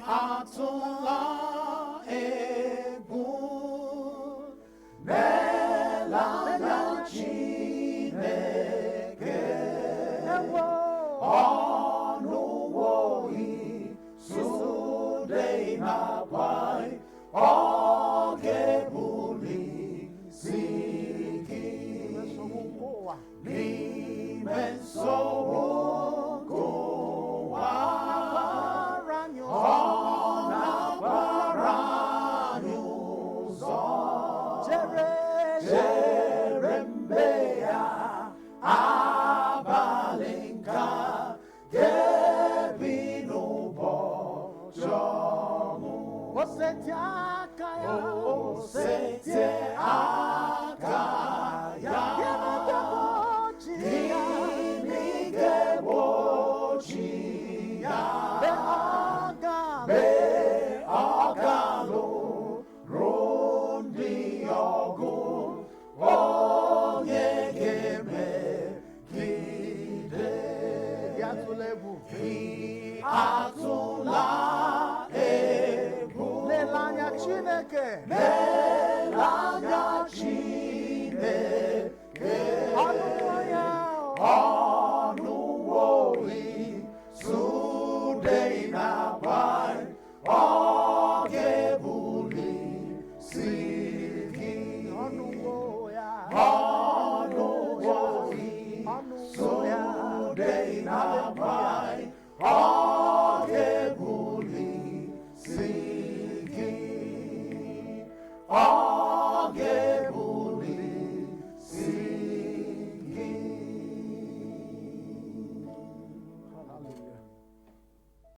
Atụla egwu, n'ele anya Chineke. Ọnụwo isude na-akwa, ọ ga-ebuli isi gị n'ime nsogbu nke ụwa. Ọ na-agbara anyị ụzọ. Chere mgbe ya abalị nka ga-ebi n'ụbọchị ọṅụ. O seti aka ya. O sete aka ya. Gịnị ga-egbochi ya? Gịnị ga-egbochi ya? Mgbe ọ ga-alụ Mgbe ọ ga-alụ ruo ndị ọgụ, onye ga-emegide? Gị atụla egwu. Gị